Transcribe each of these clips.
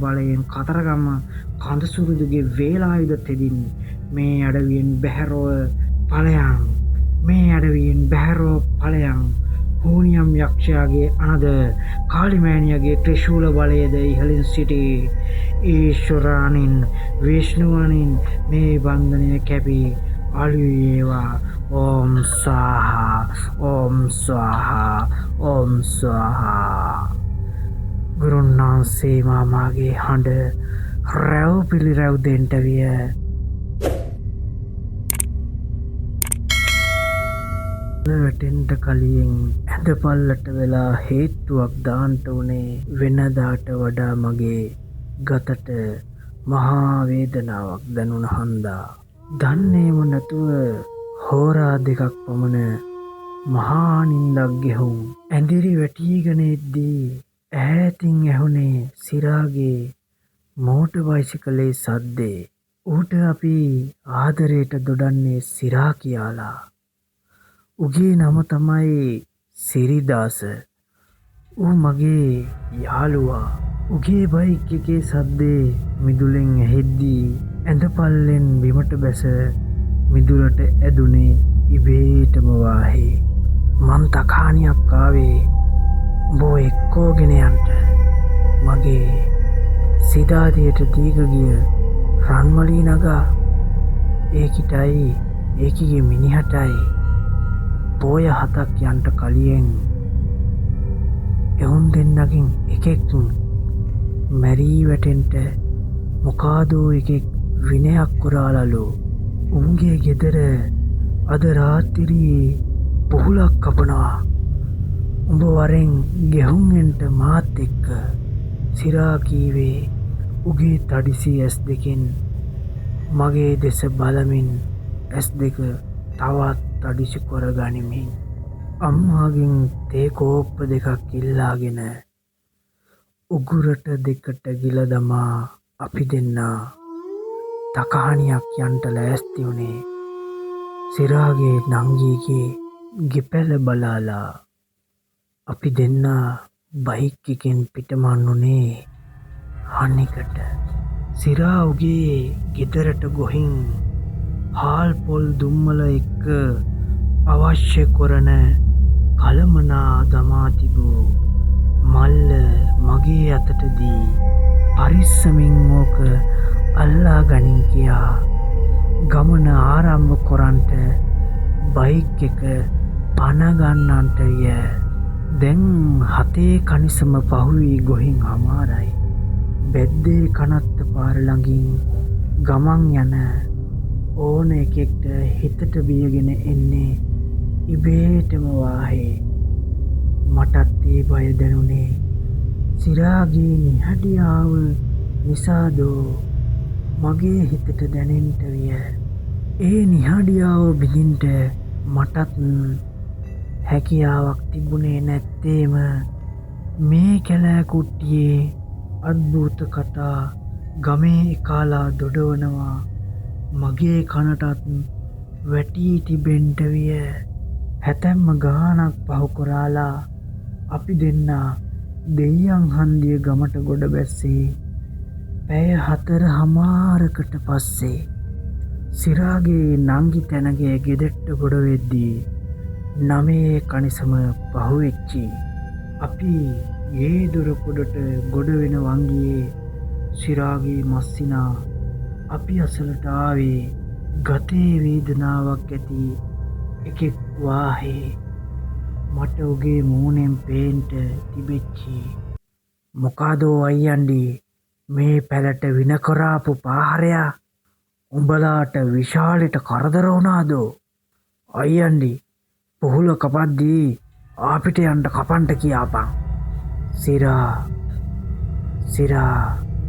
බලයෙන් කතරගම කඳසුරුදුගේ වේලායුධ තෙදින් මේ අඩවියෙන් බැහැරව ඵලයන්, මේ අඩවියෙන් බැහැරව ඵලයන්. හූනියම් යක්ෂයාගේ අනද කාලිමෑණියගේ ත්‍රිශූල බලයද ඉහළින් සිටි. ඊශ්වරාණින් විෂ්ණුවනින් මේ බන්ධනය කැපී අලු වේවා. ඕම් ස්වාහා, ඕම් ස්වාහා, ඕම් ස්වාහා. ගුරුන්වහන්සේ මාමාගේ හඬ රැව් පිළිරැව් දෙන්ට විය. වැටෙන්ට කලින් ඇඳ පල්ලට වෙලා හේත්තුවක් දාන්ට උනේ වෙනදාට වඩා මගේ ගතට මහා වේදනාවක් දැනුණ හන්දා. දන්නේම නැතුව හෝරා දෙකක් පමණ මහා නින්දක් ගෙහුම්. ඇඳිරි වැටීගෙන එද්දී ඈතින් ඇහුනේ සිරාගේ මෝටර් බයිසිකලේ සද්දේ. ඌට අපි ආදරයට දොඩන්නේ සිරා කියාලා. උගේ නම තමයි සිරිදාස. ඌ මගේ යාළුවා. උගේ බයික් එකේ සද්දේ මිදුලෙන් ඇහෙද්දී ඇඳ පල්ලෙන් බිමට බැස මිදුලට ඇදුනේ ඉබේටම වාහේ. මං තකානියක් ආවේ උඹ එක්කෝගෙන යන්ට. මගේ සිදාදියට දීග ගිය රන්මලී නගා ඒකිටයි ඒකිගේ මිනිහටයි පෝය හතක් යන්ට කලියෙන් එවුන් දෙන්නකින් එකෙක් මැරී වැටෙන්ට මොකාදෝ එකෙක් විනයක් කරාලලු. උන්ගේ ගෙදර අද රාත්‍රියේ පුහුලක් කපනවා. උඹ වරෙන් ගෙහුම් එන්ට මාත් එක්ක. සිරා කීවේ උගේ තඩිසි ඇස් දෙකෙන් මගේ දෙස බලමින් ඇස් දෙක තවත් තඩිසි කරගනිමින්. අම්මාගෙන් තේ කෝප්ප දෙකක් ඉල්ලාගෙන උගුරට දෙකට ගිල දමා අපි දෙන්නා තකහණියක් යන්ට ලෑස්ති වුණේ. සිරාගේ නංගීගේ ගෙපැල බලාලා අපි දෙන්නා බයික් එකෙන් පිටමන් වුණේ හනිකට. සිරා උගේ ගෙදරට ගොහින් හාල් පොල් දුම්මල එක්ක අවශ්‍ය කරන කලමනා දමා තිබූ මල්ල මගේ අතට දී පරිස්සමින් ඕක අල්ලා ගනින් කියා ගමන ආරම්භ කොරන්ට බයික් එක පණ ගන්නන්ට විය. දැන් හතේ කනිසම පහුවී ගොහින් හමාරයි. බැද්දේ කනත්ත පාර ළඟින් ගමන් යන ඕන එකෙක්ට හිතට බියගෙන එන්නේ ඉබේටම වාහේ. මටත් ඒ බය දැනුනේ සිරාගේ නිහඬියාව නිසාදෝ මගේ හිතට දැනෙන්ට විය. ඒ නිහඬියාව බිඳින්ට මටත් හැකියාවක් තිබුණේ නැත්තේම මේ කැලෑ කුට්ටියේ අద్භූත කතා ගමේ එකාලා දොඩවනවා මගේ කනටත් වැටී තිබෙන්ට විය. හැතැම්ම ගානක් පහු කරාලා අපි දෙන්නා දෙයියන් හන්දිය ගමට ගොඩ බැස්සේ පැය 4.30කට පස්සේ. සිරාගේ නංගි තැනගේ ගෙදරට ගොඩ වෙද්දී 9 කනිසම පහුවෙච්චි. අපි ගේ දොර පොඩට ගොඩ වෙන වංගියේ සිරාගේ මස්සිනා අපි අසලට ආවේ ගතේ වේදනාවක් ඇති එකෙක් වාහේ. මට උගේ මූණෙන් පේන්ට තිබෙච්චි. මොකාදෝ අයියන්ඩි මේ පැලට වින කරාපු පාහරයා? උඹලාට විශාලෙට කරදර වුණාදෝ? අයියන්ඩි පුහුල කපද්දී ආපිට යන්න කපන්ට කියාපන්. සිරා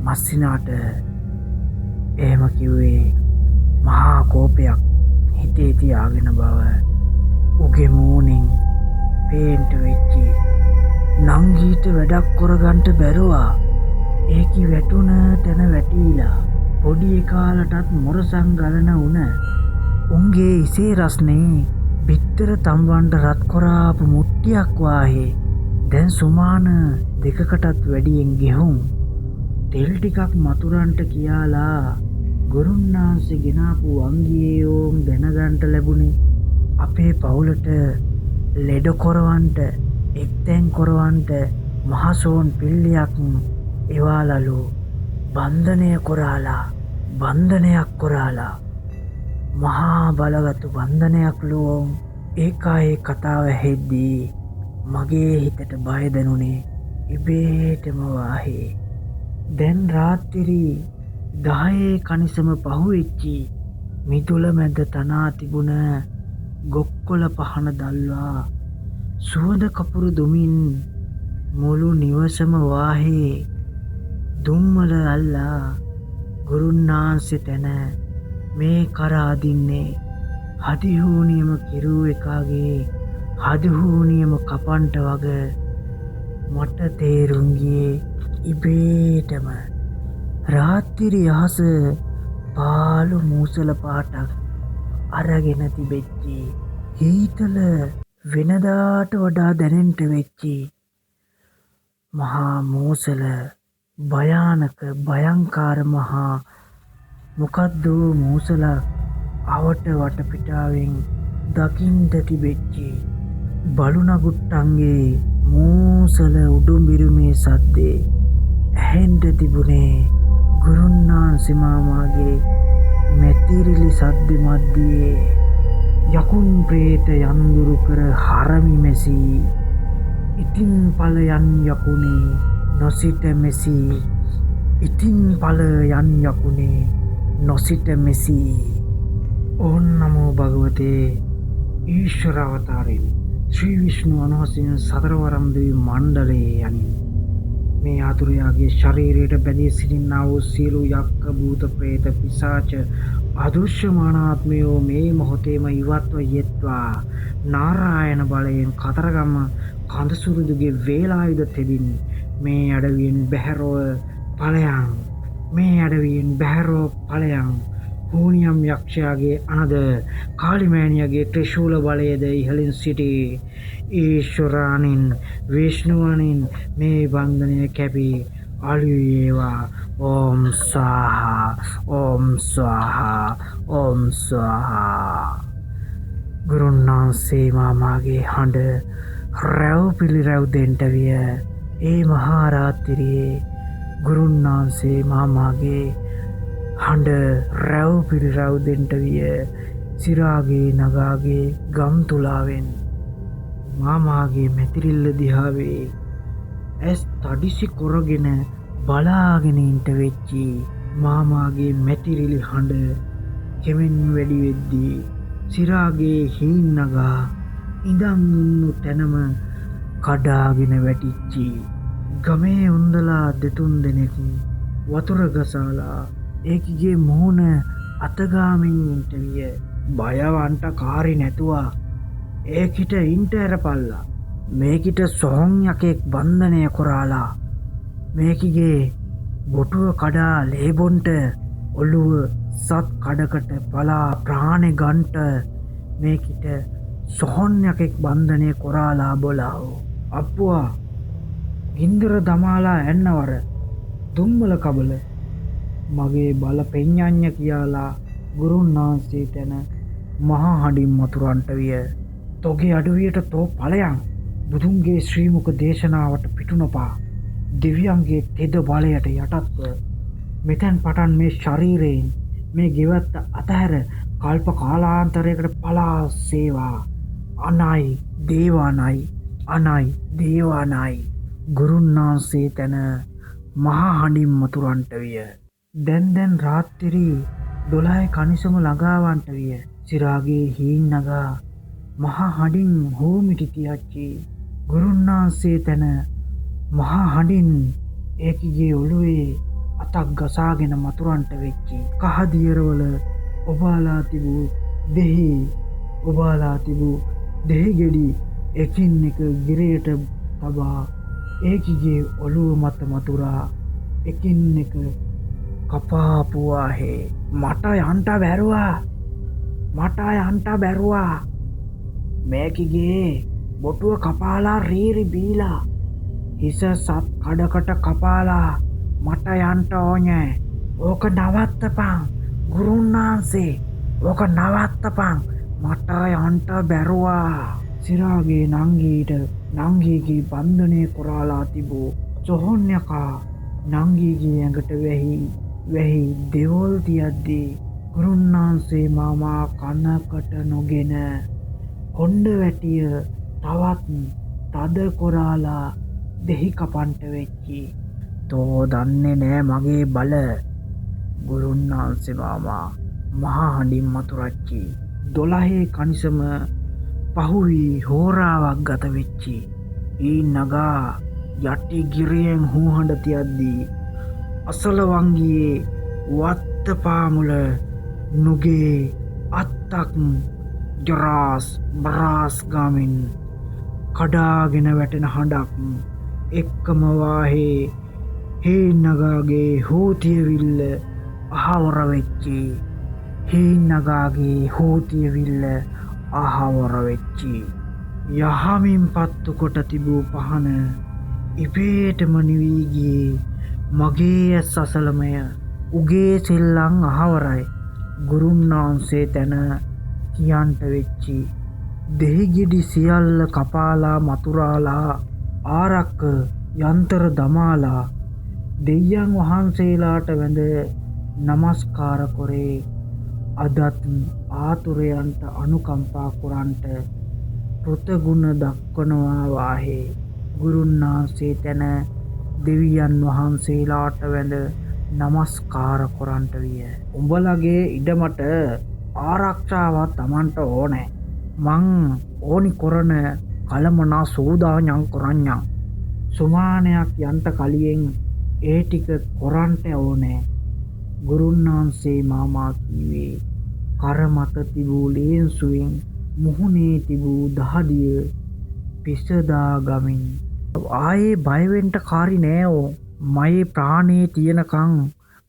මස්සිනාට එහෙම කිව්වේ මහා කෝපයක් හිතේ තියාගෙන බව උගේ මූණෙන් පේන්ට වෙච්චි. නංගීට වැඩක් කරගන්නට බැරුවා. ඒකි වැටුණ තැන වැටීලා පොඩි එකාලටත් මොරසං ගලන උන. උන්ගේ ඉසේ රස්නේ බිත්තර තම්වන්ට රත් කොරාපු මුට්ටියක් වාහේ. දැන් සුමාන දෙකකටත් වැඩියෙන් ගෙහුම්. තෙල් ටිකක් මතුරන්ට කියාලා ගුරුන්නාන්සේ ගෙනාපු වංගියේ ඕම් දැනගන්ට ලැබුණේ. අපේ පවුලට ලෙඩ කොරවන්ට එක්තැන් කොරවන්ට මහසෝන් පිල්ලියක් එවාලලු බන්ධනය කොරාලා බන්ධනයක් කොරාලා මහා බලගත්තු බන්ධනයක් ලුවෝම්. ඒකා ඒ කතාව ඇහෙද්දී මගේ හිතට බය දැනුනේ ඉබේටම වාහේ. දැන් රාත්‍රී 10 කනිසම පහුවෙච්චි මිදුල මැද තනා තිබුණ ගොක්කොල පහන දල්වා සුවඳ කපුරු දුමින් මුළු නිවසම වාහේ දුම්මල අල්ලා ගුරුන්නාන්සේ තැන මේ කර අදින්නේ හදිහූනියම කිරූ එකාගේ හදිහූනියම කපන්ට වග මට තේරුම් ගියේ ඉබේටම. රාත්‍රී අහස පාළු මූසල පාටක් අරගෙන තිබෙච්චි හීතල වෙනදාට වඩා දැනෙන්ට වෙච්චි මහා මූසල භයානක භයංකාර මහා මොකද්ද මූසලක් අවට වටපිටාවෙන් දකින්ට තිබෙච්චි බලුනගුට්ටන්ගේ මූසල උඩුම්බිරුමේ සද්දේ ඇහෙන්ට තිබුණේ ගුරුන්නාන්සේ මාමාගේ මැතිරිලි සද්ද මැද්දේ යකුන් ප්‍රේත යන්දුරු කර හරමි මැසී ඉතින් ඵල යන් යකුනේ නොසිට මෙසී ඉතින් ඵල යන් යකුනේ නොසිට මෙසී. ඕන් නමෝ භගවතේ ඊශ්වර අවතාරයෙන් ශ්‍රී විෂ්ණු අනුහසින් සතරවරම් දෙවි මණ්ඩලයේ යනින් මේ ආතුරයාගේ ශරීරයට බැඳී සිටින්නා වූ සියලු යක්ඛ භූත ප්‍රේත පිසාච අදෘශ්‍යමාන ආත්මයෝ මේ මොහොතේම ඉවත්ව යෙත්වා. නාරායන බලයෙන් කතරගම කඳසුරුදුගේ වේලායුධ තෙදින් මේ අඩවියෙන් බැහැරව ඵලයන්, මේ අඩවියෙන් බැහැරව ඵලයන්. හූනියම් යක්ෂයාගේ අනද කාලිමෑණියගේ ත්‍රිශූල බලයද ඉහළින් සිටි ඊශ්වරානින් විෂ්ණුවනින් මේ බන්ධනය කැපි අලු වේවා. ඕම් ස්වාහා ඕම් ස්වාහා ඕම් ස්වාහා. ගුරුන්නාන්සේ මාමාගේ හඬ රැව් පිළිරැව් දෙන්ට විය. ඒ මහා රාත්‍රියේ ගුරුන්නාන්සේ මාමාගේ හඬ රැව් පිළිරැව් දෙන්ට විය. සිරාගේ නගාගේ ගම් තුලාවෙන් මාමාගේ මැතිරිල්ල දිහාවේ ඇස් තඩිසි කොරගෙන බලාගෙන ඉන්ට වෙච්චි මාමාගේ මැතිරිලි හඬ කෙමෙන් වැඩි වෙද්දී සිරාගේ හීන් නගා ඉඳන් ඉන්නු තැනම කඩාගෙන වැටිච්චි. ගමේ උන්දලා දෙතුන් දෙනෙක් වතුර ගසාලා ඒකිගේ මුහුණ අතගාමින් ඉන්ට විය. බයවන්ට කාරි නැතුවා ඒකිට ඉන්ට ඇරපල්ලා. මේකිට සොහොන් යකෙක් බන්ධනය කොරාලා මේකිගේ බොටුව කඩා ලේබොන්ට ඔළුව සත් කඩකට පලා ප්‍රාණෙ ගන්ට මේකිට සොහොන් යකෙක් බන්ධනය කොරාලා බොලාවෝ. අප්පුවා ගින්දර දමාලා ඇන්නවර දුම්මල කබල මගේ බල පෙඤ්ඤඤ්ඤ කියාලා ගුරුන්නාන්සේ තැන මහා හඬින් මතුරන්ට විය. තොගේ අඩවියට තෝ ඵලයන් බුදුන්ගේ ශ්‍රී මුඛ දේශනාවට පිටු නොපා දෙවියන්ගේ තෙද බලයට යටත්ව මෙතැන් පටන් මේ ශරීරයෙන් මේ ගෙවත්ත අතහැර කල්ප කාලාන්තරයකට පලා සේවා. අනයි දේවානයි අනයි දේවානයි. ගුරුන්නාන්සේ තැන මහා හඬින් මතුරන්ට විය. දැන් දැන් රාත්‍රී 12 කනිසම ළඟාවන්ට විය. සිරාගේ හීන් නගා මහා හඬින් හෝමිටි තියච්චි ගුරුන්නාන්සේ තැන මහා හඬින් ඒකිගේ ඔළුවේ අතක් ගසාගෙන මතුරන්ට වෙච්චි. කහ දියරවල ඔබාලා තිබූ දෙහි ඔබාලා තිබූ දෙහි ගෙඩි එකින් එක ගිරයට තබා ඒකිගේ ඔළුව මත මතුරා එකින් එක කපාපුවාහේ. මට යන්ට බැරුවා, මට යන්ට බැරුවා. මේකිගේ බොටුව කපාලා රීරි බීලා හිස සත් කඩකට කපාලා මට යන්ට ඕනෑ. ඕක නවත්තපන් ගුරුන්නාන්සේ, ඕක නවත්තපන්, මට යන්ට බැරුවා. සිරාගේ නංගීට නංගීගේ බන්ධනය කොරාලා තිබූ සොහොන් යකා නංගීගේ ඇඟට වැහි වැහි දෙවොල් තියද්දී ගුරුන්නාන්සේ මාමා කනකට නොගෙන කොණ්ඩ වැටිය තවත් තද කොරාලා දෙහි කපන්ට වෙච්චි. තෝ දන්නේ නෑ මගේ බල. ගුරුන්නාන්සේ මාමා මහා හඬින් මතුරච්චි. 12 කනිසම පහුවී හෝරාවක් ගත වෙච්චි. ඊ නගා යටි ගිරියෙන් හූහඬ තියද්දී අසල වංගියේ වත්ත පාමුල නුගේ අත්තක් ජරාස් බරාස් ගාමින් කඩාගෙන වැටෙන හඬක් එක්කම වාහේ හේන් නගාගේ හෝතියවිල්ල අහවර වෙච්චි. හේන් නගාගේ හෝතියවිල්ල අහවර වෙච්චි. යහමින් පත්තු කොට තිබූ පහන ඉබේටම නිවී ගියේ. මගේ ඇස් අසලමය. උගේ සෙල්ලම් අහවරයි. ගුරුන්නාන්සේ තැන කියන්ට වෙච්චි. දෙහිගෙඩි සියල්ල කපාලා මතුරාලා ආරක්ක යන්තර දමාලා දෙයියන් වහන්සේලාට වැඳ නමස්කාර කොරේ. අදත් ආතුරයන්ට අනුකම්පා කරන්ට කෘතගුණ දක්වනවා වාහේ. ගුරුන්නාන්සේ තැන දෙවියන් වහන්සේලාට වැඳ නමස්කාර කරන්ට විය. උඹලගේ ඉඩමට ආරක්ෂාවක් තමන්ට ඕනෑ. මං ඕනි කරන කලමනා සූදානම් කරන්නම්. සුමානයක් යන්ට කලියෙන් ඒ ටික කොරන්ට ඕනෑ. ගුරුන්නාන්සේ මාමා කීවේ. කර මත තිබූ ලේන්සුවෙන් මුහුණේ තිබූ දහදිය පිසදා ගමින්. ආයේ බයවෙන්ට කාරි නෑෝ. මයේ ප්‍රාණේ තියෙනකං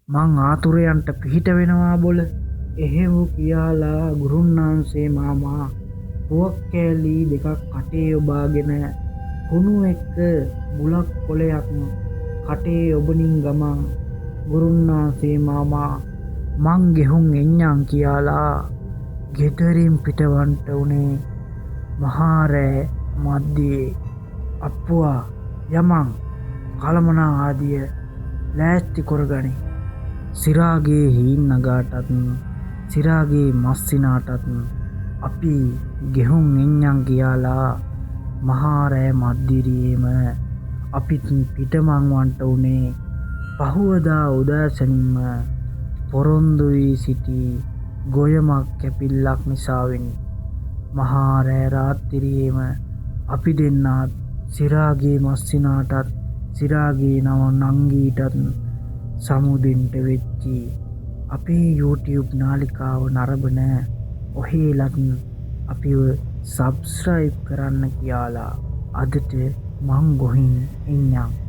මං ආතුරයන්ට පිහිට වෙනවා බොල. එහෙම කියාලා ගුරුන්නාන්සේ මාමා පුවක් කෑලි දෙකක් කටේ ඔබාගෙන කුණු එක්ක බුලක් කොලයක් කටේ ඔබනින් ගමන් ගුරුන්නාන්සේ මාමා මං ගෙහුන් එඤ්ඤං කියාලා ගෙදරින් පිටවන්ට උනේ මහා රෑ මැද්දේ. අප්පුවා යමං කලමනා ආදිය ලෑස්ති කරගනි. සිරාගේ හීන් නගාටත් සිරාගේ මස්සිනාටත් අපි ගෙහුන් එඤ්ඤං කියාලා මහා රෑ මැද්දිරියේම අපිත් පිටමං වන්ට උනේ පහුවදා උදෑසනින්ම පොරොන්දු වී සිටි ගොයමක් කැපිල්ලක් නිසාවෙනි. මහා රෑ රාත්‍රියේම අපි දෙන්නාත් සිරාගේ මස්සිනාටත් සිරාගේ නව නංගීටත් සමුදෙන්ට වෙච්චි. අපේ YouTube නාලිකාව නරඹන ඔහේලත් අපිව සබ්ස්ක්‍රයිබ් කරන්න කියාලා අදට මං ගොහින් එන්නම්.